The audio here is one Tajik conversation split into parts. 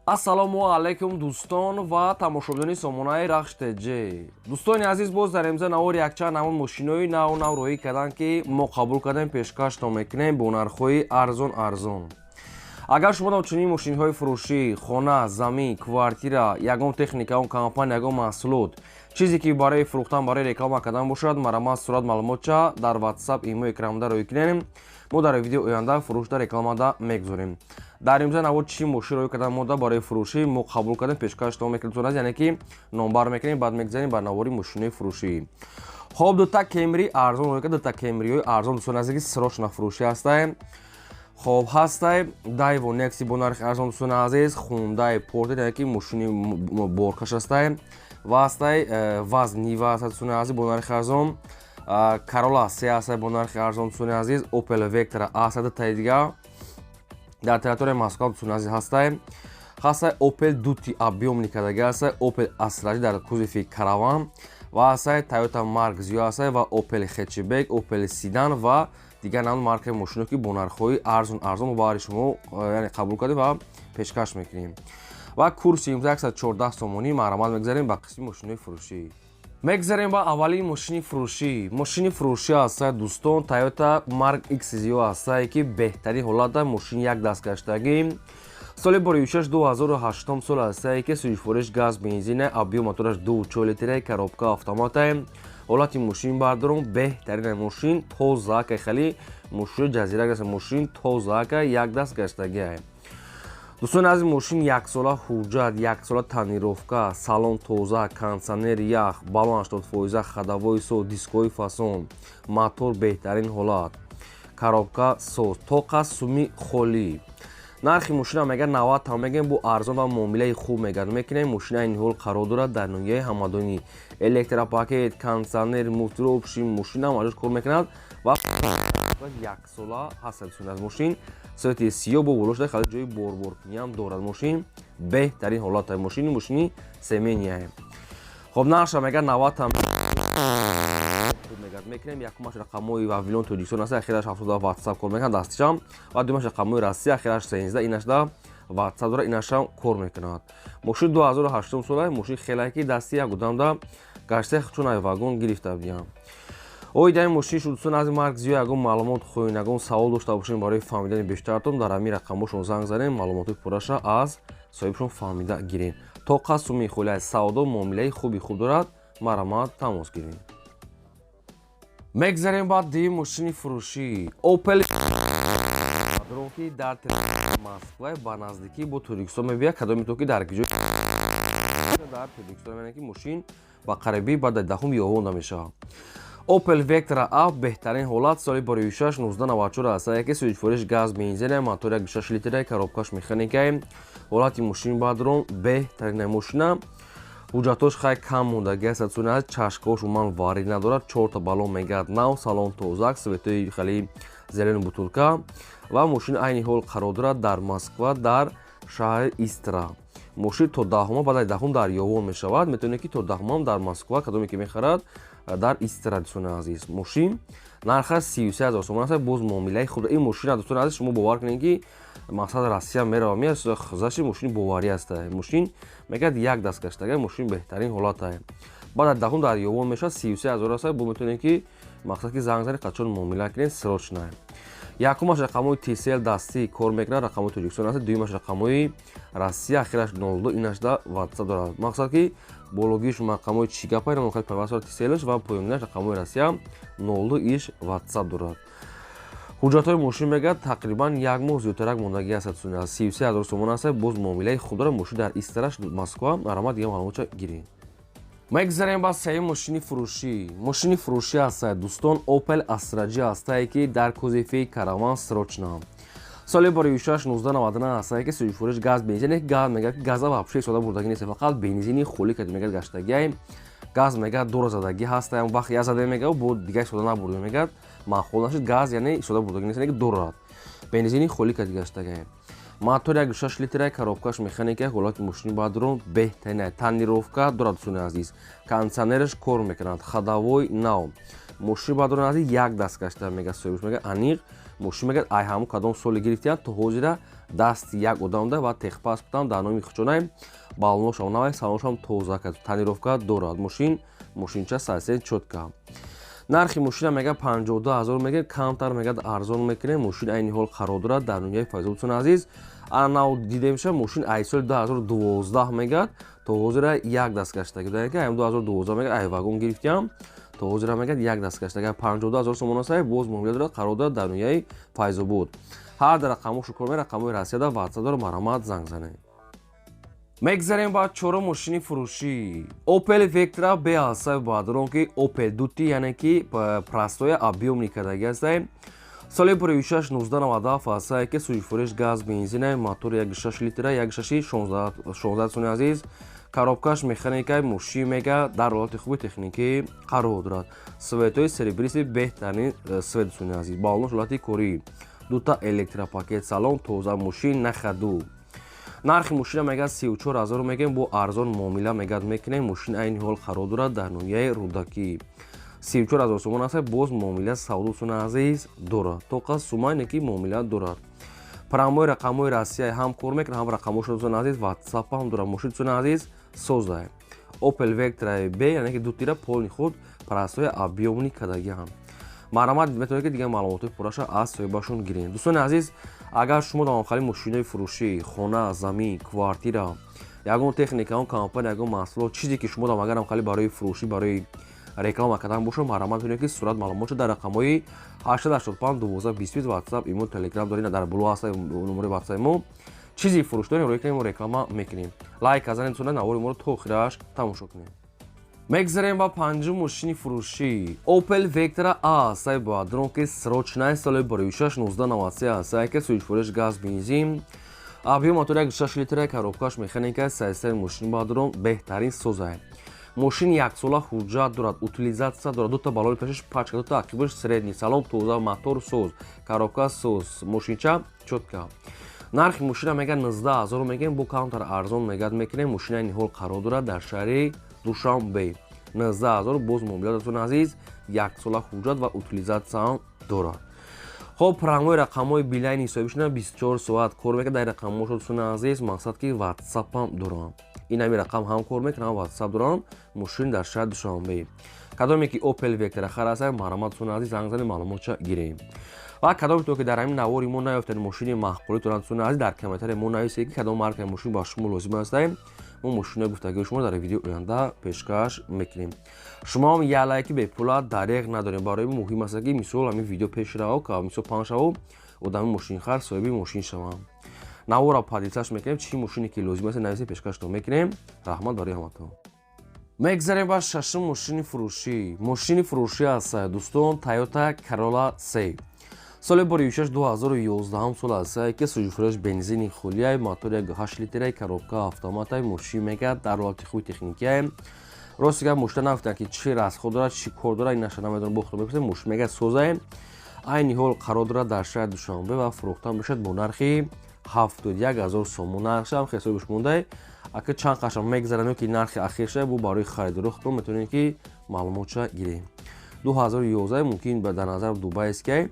Ассалому алайкум, дӯстон ва тамошобинони сомонаи Рахш ТЖ. Дӯстони азиз, боз дар имза навори якчанд намуд мошинои нав нав роҳӣ карданд, ки мо қабул кардем, пешкаштон мекунем бо нархҳои арзон арзон. Агар шумо чунин мошинҳои фурӯшӣ, хона, замин, квартира, ягон техника, ягон компания, ягон маҳсулот, чизе ки барои фурӯхтан, барои реклама кардан бошад, марҳамат, сурат, маълумотча дар WhatsApp, имо, экранда роҳӣ кунем. Мо дар видео оянда фурӯшда, рекламада мегузорем. Дар имза навор чӣ мошин роҳӣ кардан мода барои фурӯшӣ, мо қабул кардем, пешкаштон мекунем, яъне ки номбар мекунем, баъд мегзарем ба навори мошинои фурӯшӣ. Хоб, дута Кемри арзон роҳӣ кард, дута Кемриҳои арзон, дӯстони азиз, ки срочно фурӯшӣ ҳастаем. Хоб, ҳастай Дайво Некси бо нархи арзон, дӯстони азиз, Хундай Портер, яъне ки мошини боркаш ҳастай, ва ҳастай ВАЗ Нива ҳастай, дӯстони азиз, бо нархи арзон, Карола се ҳастай бо нархи арзон, дӯстони азиз, Опел Вектра ҳастай, дутаи дигар дар территорияи Москва, дӯстони азиз, ҳастай. Ҳастай Опел Дути объёмный кадаги ҳастай, Опел Астра дар кузови Караван ва ҳастай Тойота Марк Зиё ҳастай ва Опел хэтчбек, Опел седан ва дигар намуд маркаи мошино, ки бо нархҳои арзон арзон мо баҳри шумо, яъне, қабул кардем ва пешкаш мекунем. Ва курси имрӯз 114 сомонӣ. Марҳамат, мегзарем ба қисми мошинои фурӯшӣ. Мегзарем ба аввалин мошини фурӯшӣ. Мошини фурӯшӣ ҳастай, дӯстон, Тойота Марк Икс Зиё ҳастай, ки беҳтарин ҳолатда, мошини як дастгаштагӣ, соли боришаш 2008 сол ҳастай, ки сӯзишвориш газ, бензина, объём мотораш 2,4 литра, коробка автомата. Ҳолати мошин бардорум беҳтарин, мошин тозаака, хеле мошини ҷазира гаста, мошин тозаака, як даст гаштагиа. Дӯстони азиз, мошин яксола ҳуҷҷат, яксола тонировка, салон тоза, кондитсионер ях, баллон 80 фоиза, ходовой соз, дискҳои фасон, мотор беҳтарин ҳолат, коробка соз, тоқа суми холӣ. Нархи мошина мегӯяд 90 там мегӯем, бо арзон ва муомилаи хуб мегӯяд мекунем. Мошина айни ҳол қарор дорад дар ноҳияи Ҳамадонӣ. Электропакет, кондитсионер, муфтиро, мошина маҷоз кор мекунад ва яксола ҳастад аз мошин. Цвети сиёҳ бо боло шуда, хеле ҷои борборкуниам дорад. Мошин беҳтарин ҳолата, мошини мошини семейный. Хоб, нархша мегӯяд 90 там мегӯяд мекунем. Якумаш рақамҳои Вавилон, Тоҷикистон аст, ахираш 70, Ватсап кор мекунад дастишам, ва дуюмаш рақамҳои Россия, ахираш 13, инашда Ватсап дорад, инашам кор мекунад. Мошин 2008 сола, мошин хеле ки дасти як одамда гашта, чун ай вагон гирифта будиям. Оидаи мошин шуд, дӯстон, аз Марк Зиё ягон маълумот хоҳед, ягон савол дошта бошед, барои фаҳмидани бештаратон дар ҳамин рақамҳошон занг занед, маълумоти пурраша аз соҳибшон фаҳмида гиред. Тоқа суми холия, савдо, муомилаи хуби хуб дорад, марҳамат, тамос гиред. Мегзарем ба дуюм мошини фурӯшӣ, Опел, ки дар Москва ба наздикӣ бо Тоҷикистон мебиёяд. Кадоме то ки дар киҷо дар Тоҷикистон мебинад, ки мошин ба қарибӣ баъд 10-ум ёвонда мешавад. Опел Вектра А, беҳтарин ҳолат, соли 2006, 1994 аст, яке сӯзишвориш газ, бензина, мотор 1,6 литра, коробкаш механикае. Ҳолати мошин бадрон беҳтарина. Мошина ҳуҷҷатош хай кам мондагӣ аст, аз чашкаош умуман варид надорад, чорта баллон мегӯяд нав, салон тозак, цветои хеле зелёный бутылка. Ва мошин айни ҳол қарор дорад дар Москва, дар шаҳри Истра. Мошин то 10-ума, баъд аз 10-ум дар Ёвон мешавад. Метавонед, ки то 10-умам дар Москва, кадоме ки мехарад, дар Истра. Дӯстони азиз, мошин нархаш 33 000 сомон аст, боз муомилаи худ. Ин мошина, дӯстони азиз, шумо бовар кунед, ки мақсад Россия мерава меязаши, мошини боварӣ аст. Мошин мегӯяд як даст гаштага, мошин беҳтарин ҳолата. Баъд аз 10-ум дар Ёвон мешавад, 33 000 аст. Бо метавонед, ки мақсад ки занг занед, қачон муомила кунед, срочно. Якумаш рақамҳои Тисел, дастӣ кор мекунад, рақамҳои Тоҷикистон аст, дуюмаш рақамҳои Россия, ахираш 02, инашда Ватсап дорад. Мақсад ки бологиш рақамҳои чӣ гапа ина пайваст Тиселаш ва поёнинаш рақамҳои Россия, 02, иш Ватсап дорад. Ҳуҷҷатҳои мошин мегӯяд тақрибан як моҳ зиёдтарак мондагӣ аст. 33 000 сомон аст, боз муомилаи хуб дорад. Мошин дар Истраш, Москва. Марҳамат, дига маълумотча гиред. Мегзарем ба сеюм мошини фурӯшӣ. Мошини фурӯшӣ ҳастад, дӯстон, Опел Астра Ҷи ҳастае, ки дар кузови Караван, срочно, соли 2006, 1999 ҳастае, ки сӯзишвориш газ, бензин. Газ мегӯяд, ки газа вообще истода бурдагӣ нест, фақат бензини холӣ кад мегӯяд гаштагиай. Газ мегӯяд дура задагӣ ҳаста, вақт я заде мегӯяд, бо дига истода набурда, мегӯяд маъқул нашуд. Газ, яъне, истода бурдагӣ нест, дорад, бензини холӣ кад гаштагиай. Мотор 1,6 литра, коробкаш механика. Ҳолати мошини бадрон беҳтарина, тонировка дорад, дӯстони азиз, кондитсионераш кор мекунад, ходовой нав. Мошини бадрон азиз, як даст гашта, мега соҳибш, мега аниқ. Мошин мегӯяд, ай ҳамун кадом соли гирифтиян то ҳозира дасти як одамда ва техпаспортам дар номи хучонай, баллоношам навай, салоншам тоза, тонировка дорад. Мошин, мошинча совсем чётко. Нархи мошина мега 52 000 мега, камтар мегад арзон мекунем. Мошин айни ҳол қарор дорад дар ноҳияи Файзобод. Дӯстони азиз, ана нав дидемша, мошин ай соли 2012 мегад то ҳозира як даст гаштаги, ки 2012 мегад ай вагон гирифтиям, то ҳозира мегад як даст гаштага. 52 000 сомон аст, боз муомила дорад. Қарор дорад дар ноҳияи Файзобод. Ҳар дар рақамҳо кор, рақамҳои Россияда ватсап дора, марҳамат, занг занед. Мегзарем ба чорум мошини фурӯшӣ. Opel Vectra B ҳастай, баъдрон ки Opel дути, яъне ки простоя объёмный кардаги ҳастай. Соли 16 1997 ҳастае, ки сӯзишвориш газ бензина, мотори 1,6 литра, 1,6 16. Дӯстони азиз, коробкаш механикай. Мошин мега дар ҳолати хуби техникӣ қарор дорад. Светои серебристый, беҳтарин свет. Дӯстони азиз, баллонош ҳолати корӣ, дута электропакет, салон тоза, мошин на ходу. Нархи мошина мегӯяд 34 000 мегӯем, бо арзон муомила мегӯяд мекунем. Мошин айни ҳол қарор дорад дар ноҳияи Рӯдакӣ. 34 000 сомон аст, боз муомила, савдо, дӯстони азиз, дорад. Тоқа сумайне ки муомила дорад. Прямой рақамҳои Россия ҳам кор мекунад, ҳам рақамҳошо, дӯстони азиз, ватсап ҳам дорад. Мошин, дӯстони азиз, созае. Opel Vectra B, яъне ки дутира, полный ход, простой объёмный кадаги ҳам. Марҳамат, метавонед, ки дигар маълумотҳои пурраша аз соҳибашон гиред. Дӯстони азиз, агар шумо дар хали мошинои фурӯшӣ, хона, замин, квартира, ягон техника, ягон компания, ягон маҳсулот, чизе ки шумо агарам хали барои фурӯшӣ, барои реклама кардан бошад, марҳамат метавонед, ки сурат маълумотшо дар рақамҳои 885 12 20 ватсап, имо, телеграм доред, дар боло ҳаст номери ватсапи мо. Чизи фурӯш дорем, рӯй кунем, реклама мекунем. Лайк азанед, навори моро то охираш тамошо кунем. Мегзарем ба панҷум мошини фурӯшӣ. Opel Vectra A сай, бадрон ки срочная, соли 16 1993 ҳастае, ки сӯзишвориш газ бензин, объём мотор 1,6 литра, коробкаш механика, сайсаи мошин, бадрон, беҳтарин созае. Мошин яксола ҳуҷҷат дорад, утилизация дорад, дута балони пешаш пачка, дута ақибаш средний, салон тоза, мотор соз, коробка соз, мошинча чётко. Нархи мошина мегӯяд 19 000 мегӯем, бо камтар арзон мегӯяд мекунем. Мошина айни ҳол қарор дорад дар шаҳри Душанбе. 19 000, боз муомила, дӯстони азиз, яксола ҳуҷҷат ва утилизатсия дорад. Хоб, прямой рақамҳои Билайн ҳисобишона, 24 соат кор мекунад дар рақамҳошо. Дӯстони азиз, мақсад ки ватсапам дорам, ин ҳами рақам ҳам кор мекунад, ҳам ватсап дорам. Мошин дар шаҳри Душанбе. Кадоме ки Opel Vectra хараса, марҳамат, дӯстони азиз, занг занед, маълумотша гирем. Ва кадоме то ки дар ҳамин навори мо наёфтед мошини маъқулитон, дӯстони азиз, дар комментария мо нависед, ки кадом маркаи мошин ба шумо лозим астае. Мо мошинои гуфтагии шумо дар видеои оянда пешкаш мекунем. Шумоам як лайки бепула дареғ надорем. Барои мо муҳим аст, ки мисол ҳамин видео пеш раво, мисол паҳн шаво, одами мошинхар соҳиби мошин шаванд. Навора поделиться мекунем. Чӣ мошине ки лозим аст, нависед, пешкаштон мекунем. Раҳмат барои ҳаматон. Мегзарем ба шашум мошини фурӯшӣ. Мошини фурӯшӣ аст, дӯстон, Toyota Corolla се, соли 6 2011 сол аст, ки сӯзишвориш бензини хулияй, мотори 8 литрай, коробка автоматай. Мошин мегӯяд дар ҳолати хуби техникияй. Рости гап, мошина нагуфтанд, ки чӣ расход дорад, чӣ кор дорад, инаша намедонам, бохто мепурсем. Мошин мегӯяд созае, айни ҳол қарор дорад дар шаҳри Душанбе ва фурӯхта мешавад бо нархи 71 000 сомон. Нархшам ҳисобиш мондай, ака чанд қашам мегзаранем, ки нархи ахир шава. Бо барои харидорӣ худтон метавонед, ки маълумотша гирем. 2011 мумкин дар назар дубайскай,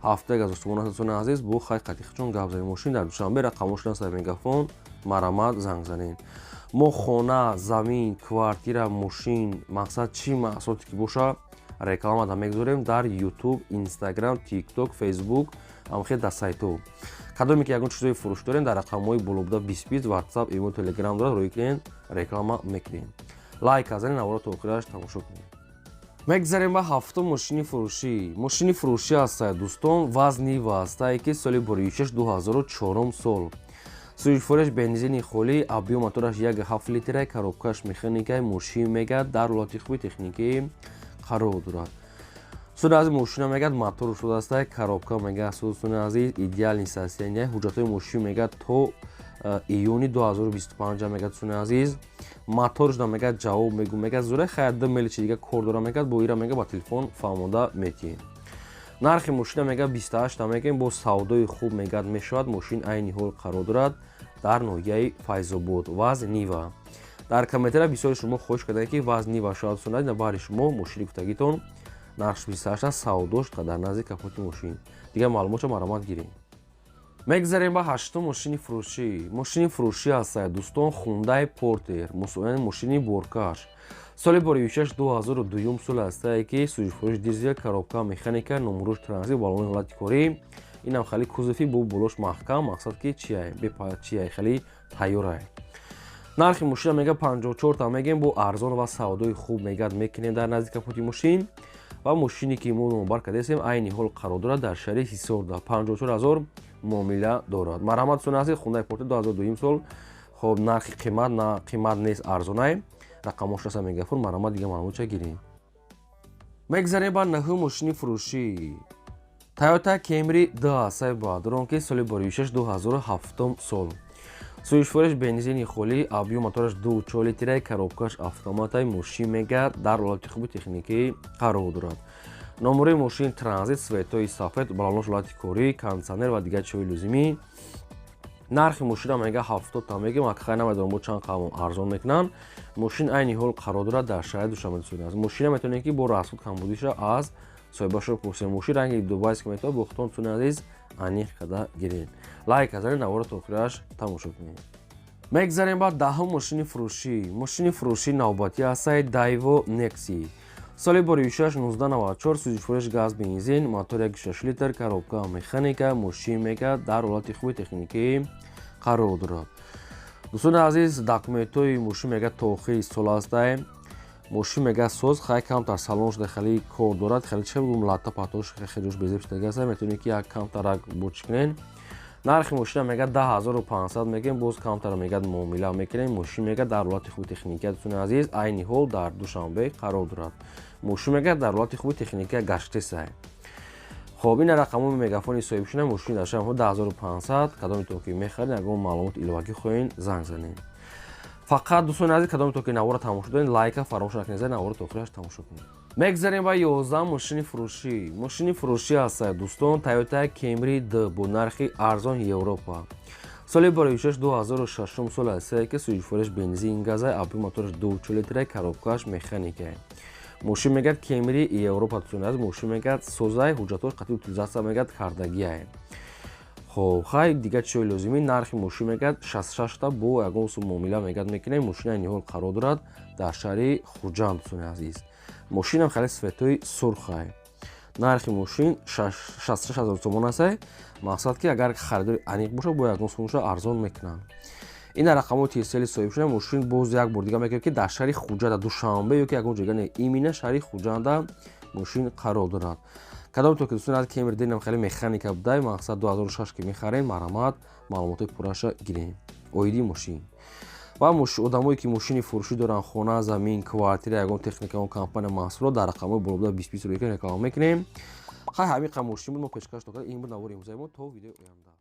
71 000 сомон аст. Дӯстони азиз, бо хай қатиқчон гап занем. Мошин дар Душанбе, рақамошон аст, мегафон, марҳамат, занг занем. Мо хона, замин, квартира, мошин, мақсад чӣ маҳсулоте ки боша, реклама да мегузорем дар Ютуб, Инстаграм, Тикток, Фейсбук, ҳамхел дар сайтҳо. Кадоме ки ягон чизои фурӯш дорем, дар рақамҳои боло буда 20 20 ватсап, имо, телеграм дорад, рӯй кунед, реклама мекунем. Лайк азани, навора то охираш тамошо кунем. Мегзарем ба ҳафтум мошини фурӯшӣ. Мошини фурӯшӣ аст, дӯстон, ВАЗ Нива ҳастае, ки соли 6 2004 сол, сӯзишвориш бензини холӣ, объём мотораш 1,7 литра, коробкаш механикай. Мошин мегӯяд дар ҳолати хуби техникӣ қарор дорад. Суни азиз, мошина мегӯяд мотор шудааста, коробка мегӯяд, суни азиз, идеальный состояние. Ҳуҷҷатҳои мошин мегӯяд то июни 2025 мегӯяд. Суни азиз, моторшда мегӯяд ҷавоб мегӯ, мегӯяд зура хайр, ду меличи дига кор дора, мегӯяд бо ира мегӯяд ба телефон фаҳмода метиҳем. Нархи мошина мегӯяд 28 мегӯем, бо савдои хуб мегӯяд мешавад. Мошин айни ҳол қарор дорад дар ноҳияи Файзобод. ВАЗ Нива. Дар комментария бисёри шумо хоҳиш карданд, ки ВАЗ Нива шавад. Сунад, баҳри шумо мошини гуфтагитон. Нархш 28, савдош дар назди капоти мошин. Дигар маълумотшо маромад гирем. Мегзарем ба ҳаштум мошини фурӯшӣ. Мошини фурӯшӣ ҳастад, дӯстон, Хундай Портер, яъне мошини боркаш. Соли боришаш 2002 сол ҳастае, ки сӯзишфурӯш дизел, коробка механика, номуруш транзит, балони ҳолати корӣ. Инам хеле кузови бо болош маҳкам, мақсад ки чия, чия, хеле тайёрае. Нархи мошина мега 54 та мегем, бо арзон ва савдои хуб мегад мекунем дар назди капоти мошин. Ва мошине ки мо номбар кардастем, айни ҳол қарор дорад дар шаҳри Ҳисорда, 54 ҳазор муомила дорад. Марҳамат, дӯстони азиз, Хундай Портер 2002 сол. Хоб, нархи қимат на қимат нест, арзонай. Рақамош аса мегафон, марҳамат, дига маълумотча гирем. Мегзарем ба наҳум мошини фурӯшӣ. Toyota Camry 2 сай баъдорон, ки соли боришаш 2007 сол. Сӯзишвориш бензини холӣ, объём мотораш 2,4 литра, коробкаш автоматай. Мошин мега дар ҳолати хуби техникӣ қарор дорад. Номури мошин транзит, цветои сафед, балонош ҳолати корӣ, кондитсионер ва дигар чизҳои лозимӣ. Нархи мошина мега 70 та мегем, акхай намедонам, бо чанд қавм арзон мекунанд. Мошин айни ҳол қарор дорад дар шаҳри Душанбе. Дӯстони азиз, мошина метавонед, ки бо расход камбудиша аз соҳибашро пурсем. Мошин ранги дубайский метавон бо худтон, дӯстони азиз, аниқ карда гиред. Лайк казани, навора то охираш тамошо кунед. Мегзарем ба даҳум мошини фурӯшӣ. Мошини фурӯшӣ навбатӣ ҳастаи Дайво Некси, соли боришаш 1994, сӯзишфурӯш газ бензин, мотор 1,6 литр, коробка механика. Мошин мега дар ҳолати хуби техникӣ қарор дорад. Дӯстони азиз, документҳои мошин мега то охири сол ҳастае. Мошин мега соз, хай камтар салон шуда, хеле кор дорад, хеле чӣ бигӯм, латта патош хеле безеб шудага аст, метавонед, ки як камтарак бочӣ кунед. Нархи мошина мега 10 500 мегем, боз камтар мега муомила мекунем. Мошин мега дар ҳолати хуби техника, дӯстони азиз, айни ҳол дар Душанбе қарор дорад. Мошин мега дар ҳолати хуби техника гаштесай. Хоб, ина рақамои мегафони соҳибшина. Мошин дар шаҳр 10 500. Кадометон ки мехаред, ягон маълумот иловагӣ хоҳед, занг занед. Фақат, дӯстони азиз, кадометон ки навора тамошо доред, лайка фаромӯш накунед, навора то охираш тамошо кунед. Мегзарем ба 11 мошини фурӯшӣ. Мошини фурӯшӣ ҳастад, дӯстон, Toyota Camry D бо нархи арзон Европа. Соли боришаш 2006 сол ҳастае, ки сӯзишвориш бензин газай, объём мотораш 2,4 литра, коробкаш механика. Мошин мегӯяд Camry Европа, дӯстони азиз, мошин мегӯяд созай, ҳуҷҷатҳош қатъи утилизация мегӯяд кардагиай. Хоб, хай, дигар чизҳои лозимӣ. Нархи мошин мегӯяд 66 та, бо ягон сум муомила мегӯяд мекунем. Мошин айни ҳол қарор дорад дар шаҳри Хуҷанд, дӯстони азиз. Мошинам хеле цветои сурхай. Нархи мошин 66 ҳазор сомон астай. Мақсад ки агар харидори аниқ бошад, бо ягон сумоша арзон мекунанд. Ин рақамҳои тисели соҳиб шуда. Мошин, боз як бор дига мекунем, ки дар шаҳри Хуҷанда, Душанбе ё ки ягон ҷойга не, именно шаҳри Хуҷанда мошин қарор дорад. Кадом то ки, дӯстони азиз, Camry динам хеле механика будай, мақсад 2006 ки мехарем, марҳамат, маълумотҳои пурраша гирем оиди мошин. Ва одамое ки мошини фурӯшӣ доранд, хона, замин, квартира, ягон техника, ягон компания маҳсулот, дар рақамҳои болобуда 20 20 реклама мекунем. Хай, ҳамин қадр мошин буд, мо пешкаш докардем. Ин буд навори имрӯзаи мо. То видеои оянда.